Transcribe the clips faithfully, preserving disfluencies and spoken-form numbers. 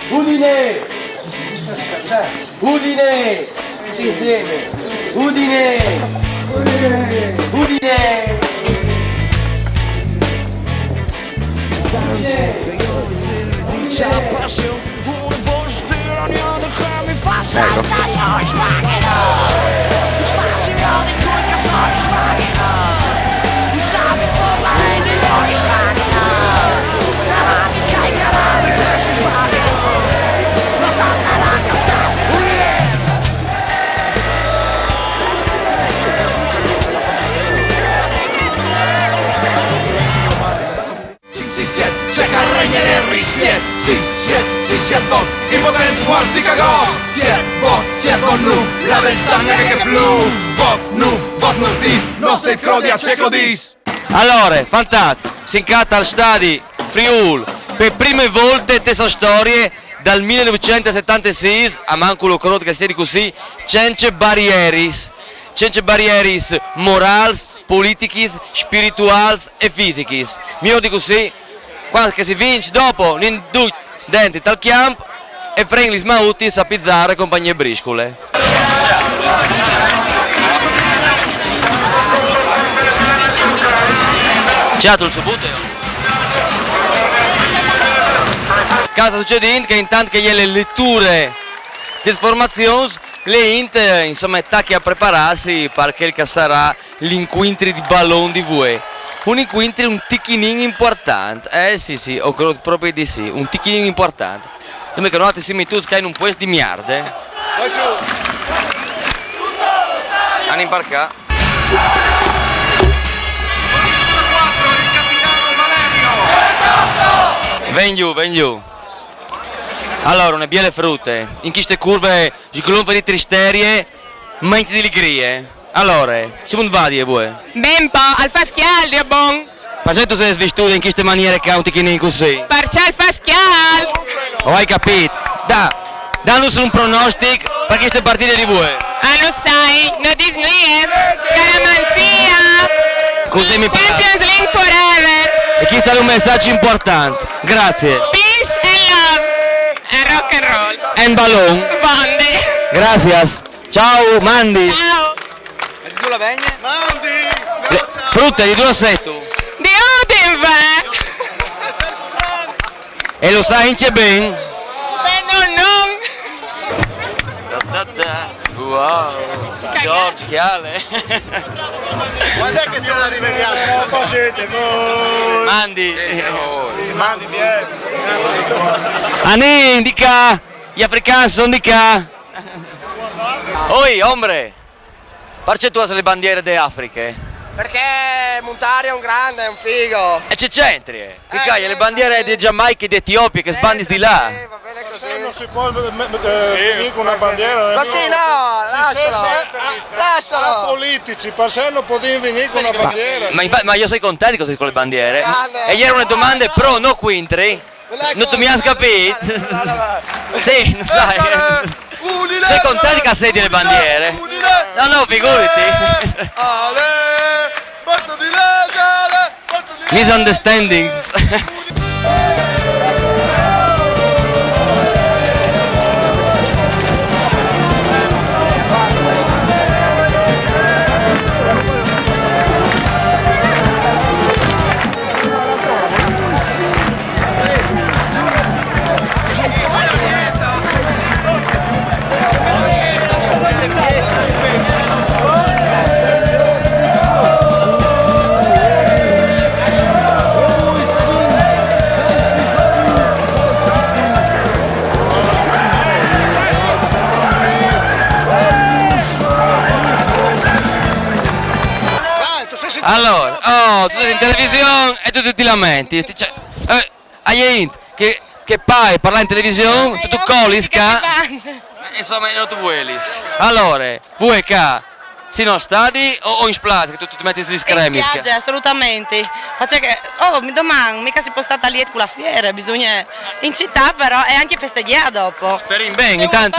Udine! Udine! Tutti insieme! Udine! Udine! Udine! Cinc, sis, siet, ce carregne de rispiet. Sis, siet, sis, siet, vot, impotent, fuarts di cagò. Siet, vot, siet, vot, nu, la belsana che che blu. Vot, nu, vot, nu, dis, no stet crodi a ce che o dis. Alore, fantastico, si incata al stadi Friûl per prime volte te sua storie dal millenovecentosettantasei, a mancul o crôt che al stedi cussì, cence barieris, cence barieris morâls, politichis, spirituâls e fisichis. Miôr di cussì, cuant che si vinç, dopo, nin ducj dentri tal cjamp e frìn lis mautis a Pizzaro e compagnie briscule. Ciatul subut. Cosa sta sucedint? Che intant che e je le leture des formazions, le int, eh, insome, e tache a preparâsi par chel che al sarà l'incuintri di balon di vuê. Un incuintri un tichinin impuartant. Eh sì, sì, o crôt propit di sì, un tichinin impuartant. Dome che noaltris simis tuts ca in un puest di miarde. Anim par ca. Ven jù, ven jù. Alore, une biele frute. In cheste curve sglonfe di tristerie, ma ancje di ligrie. Alore, cemût vadie vuê? Ben po, al fâs cjalt, Diu bon. Parcè tu sês vistude in cheste maniere ca, un tichinin cussì? Parcè al fâs cjalt. O ai capît. Da, danus un pronostic par cheste partide di vuê. Ah, no sai, no dîs nuie. Scaramanzia. Cussì mi pâr. Champions League forever. E chest al è un messaç impuartant. Grazie. Peace and love. And rock and roll. And balon. Mandi. Gracias. Ciao, mandi. Ciao. E di dulà vegnistu? Mandi. Frute, di dulà sêstu? Di Udin, va. E lu sâstu ancje ben? Ben, no, no. Wow. George, chi al è? Quand'è che ce la rivediamo? Mandi. Mandi, bien. Anem di ca. Gli africani sono di ca. Oi, ombre. Parcè tu âs le bandiere de Afriche? Parcè Muntari al è un grant, al è un figo. E ce centrie? Che ca, e je le bandiere de Jamaiche e de Etiopie, che sbandis di là. Sì, va ben cussì. No si pol finî cun une bandiere. Ma sì, no, lassalo. Lassalo. Politici, parcè no podìn finî cun une bandiere? Ma, infa- ma jo o soi content che o soi cu le bandiere. E e jere une domande pro, no cuintri. No tu mi âs capît? Sì, no sai. Soi content che o sedi le bandiere. No, no, figuriti. Misunderstandings. Alore, oh, tu sês in television e tu ti lamentis. Cioè, eh, a je int che, che paie par lâ in television, tu, tu colis ca. Insome, no tu vuelis. Alore, vuê ca, sì, nel stadi o, o in spiaze che tu, tu ti metis lis cremis? In spiaze, assolutamente. Parcè che, oh, doman mica si pol stâ a liet cu la fiere, bisugne in citât però e ancje festegjâ dopo. Sperìn ben, intant.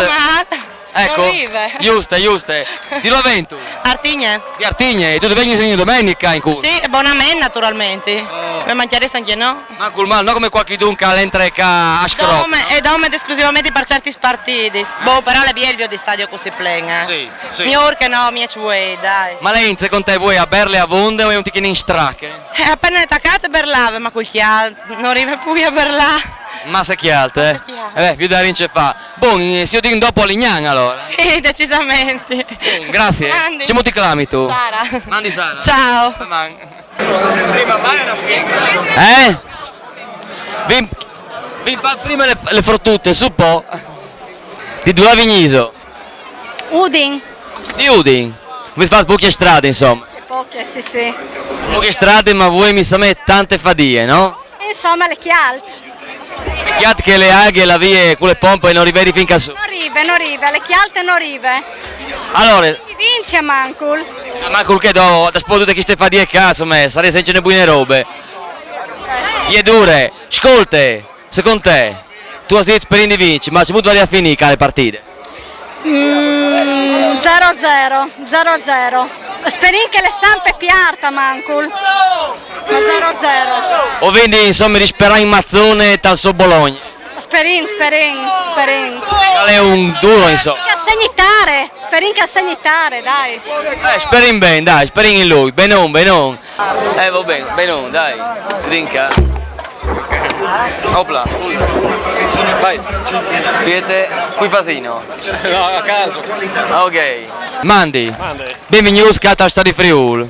Ecco. Rive. Juste, juste. Di dulà vegnistu? Artigne. Di Artigne, e tu te vegnis ogni domenica in cur? Sì, bonament naturalment. Oh. Me mancarès ancje no. Ma cul mal, no come cualchidun che al entre ca a scroc. Dome, e dome esclusivament par certis partidis. Boh, però al è biel viodi il stadio cussì plen, eh. Sì, sì. Miur che no, mieç vuei, dai. Ma lì, secont te, vuei a berle avonde o e je un tichinin strache? Eh, a pene tacade berlave, ma cul cjalt no rive plui a berlâ. Masse cjalt, eh? Masse cjalt. Eh, beh, viodìn ce fâ. Bon, eh, si viodìn dopo a Lignan, alore. Sì, decisamente. Bon, graciis. Mandi. Cemût ti clamis tu? Sara. Mandi Sara. Ciao. Maman. Eh? Vin, vin fat prime le, le frotute, su po. Di dulà vignîso? Udin. Di Udin. Vês fat pocje strade, insome. Pocje, sì, sì. Pocje strade, ma vuei mi seme tante fadie, no? Insome, al è cjalt. Al è cjalt che le aghe, la vie, cu le pompe no rivedi fin ca sù. No rive, no rive, al è cjalt e no rive. Alore. Vinci a mancul. A mancul che do, daspò dute cheste fadie ca, insome, sarès ancje une buine robe. E je dure. Scolte, secont te, tu âs dit sperìn di vinci, ma cemût varà a finî ca le partide? Mm, zero zero, zero zero. Sperìn che le sampe piarte a mancul. Ma zero zero. O vin di, insome, di sperâ in Mazzone tal so Bologna. Sperìn, sperìn, sperìn. Al è un duro, insome. Che al segni tare, sperìn che al segni tare, dai. Eh, sperìn ben, dai, sperìn in lui. Benon, benon. Eh, va ben, benon, dai. Vinca. Opla. Vai. Spiete, cui fasino? No, a caso. Ah, ok. Mandi. Mandi. Benvignûts ca tal Stadi Friûl.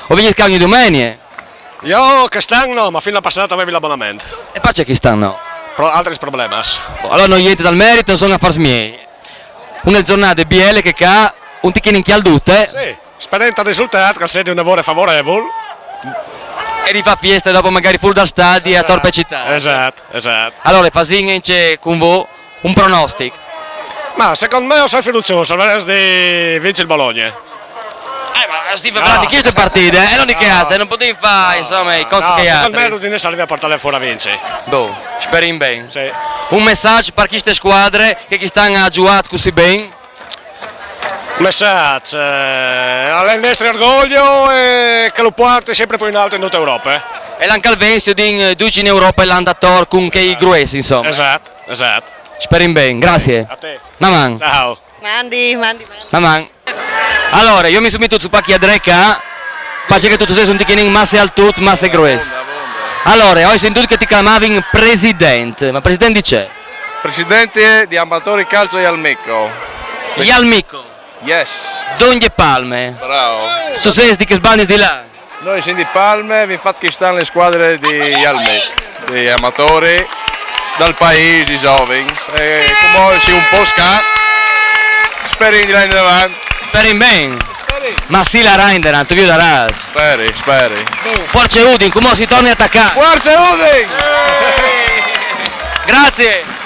O vignîs ca ogni domenie? Jo chest an no, ma fin l'an passât o vevi l'abonament. E parcè chest an no? Pro altris problemas. Alore no jentri dal merit, no son afârs miei. Une zornade biele chê ca, un tichinin cjaldute. Sì, sperìn tal risultât, che al sedi une vore favorevul. E di fâ fieste dopo magari fûr dal stadi e ator pe citât. Esat, esat. Alore, fasìn ancje cun vô un pronostic. Ma secont me o soi fiduçôs, al varès di vinci il Bologna. Eh, ma o stin fevelint di cheste partide, eh, e no di chê altre, no podìn fâ, insome, i conts che i altris. No, secont me l'Udinese al rive a puartâle fûr a vinci. Boh, sperìn ben. Sì. Un messaç par cheste scuadre che chest an e à zuiât cussì ben. Messaç, eh, al è il nestri orgoglio e che lu puarte simpri plui in alt in dute Europe. E l'an che al ven, se o viodìn, eh, ducj in Europe, l'an dator cun chei grues, insome. Esat, esat. Sperìn ben, graciis. A te. Maman. Ciao. Mandi, mandi, mandi. Maman. Alore, jo mi soi metût sù par chê adree ca, parcè che tu tu sês un tichinin masse alt, masse grues. Alore, o ai sintût che ti clamavin president, ma president di ce? Presidente di Amatori Calcio Jalmicco. Jalmicco? Yes. Dongje Palme. Bravo. Tu sês di chês bandis di là? Nô o sin di Palme, o vin fat chest an le scuadre di Jalmicco, di amatori, dal paîs, di zovins. E cumò o sin un pôc ca, sperìn di lâ indevant. Sperìn ben. Ma sì, la Rheinland, tu viodarâs. Speri, speri. Force Udin, cumò si torni a tacâ. Force Udin! Graciis.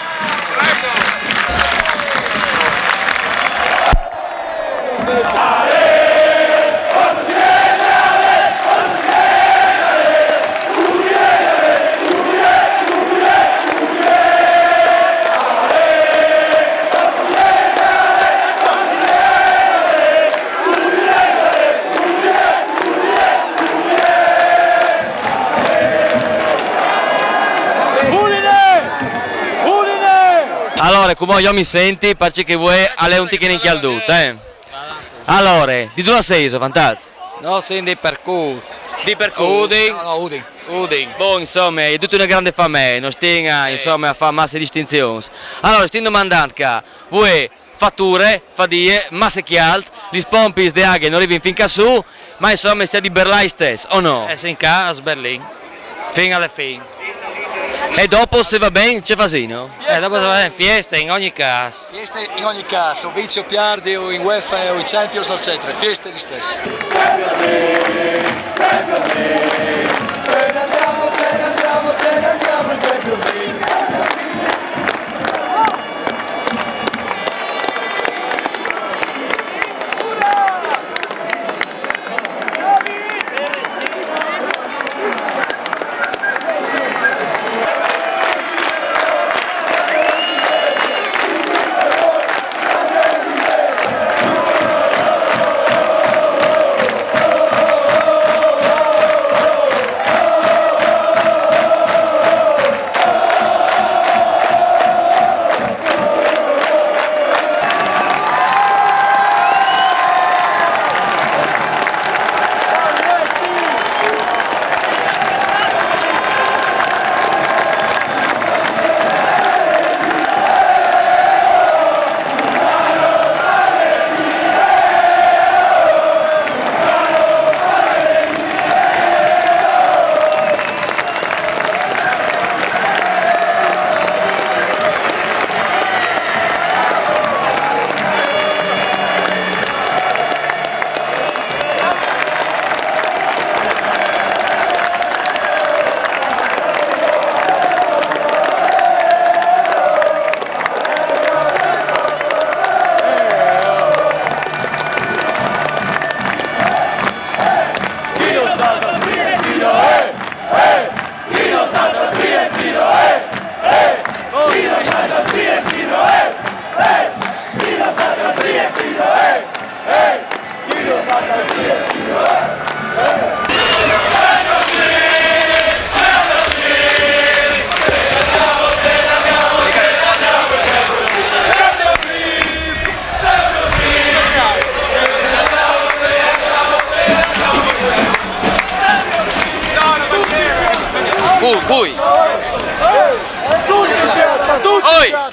Alore, cumò jo mi senti, parcè che vuê al è un tichinin cjaldut, eh. Alore, di dulà sêso, fantats? Nô o sin di Percût. Di Percût? Udin. No, no, Udin. Udin. Bon, insome, e je dute une grande famee, no stin a, insome, a fâ masse distinzions. Alore, o stin domandant ca, vuê, fature, fadie, masse cjalt, lis pompis de aghe no rivin fin ca sù, ma insome si à di berlâ istès, o no? Eh, sin ca, o sberlìn. Fin ae fin. E dopo, se va ben, ce fasino? Eh, dopo se va ben, fieste in ogni câs. Fieste in ogni câs, o vinci o piardi, o in UEFA o in Champions, eccetera. Fieste listesse.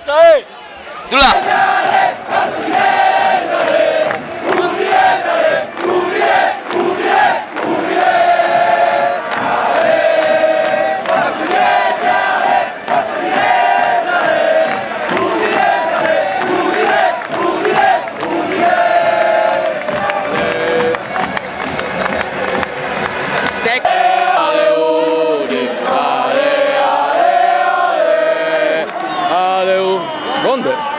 Dula. Ronde.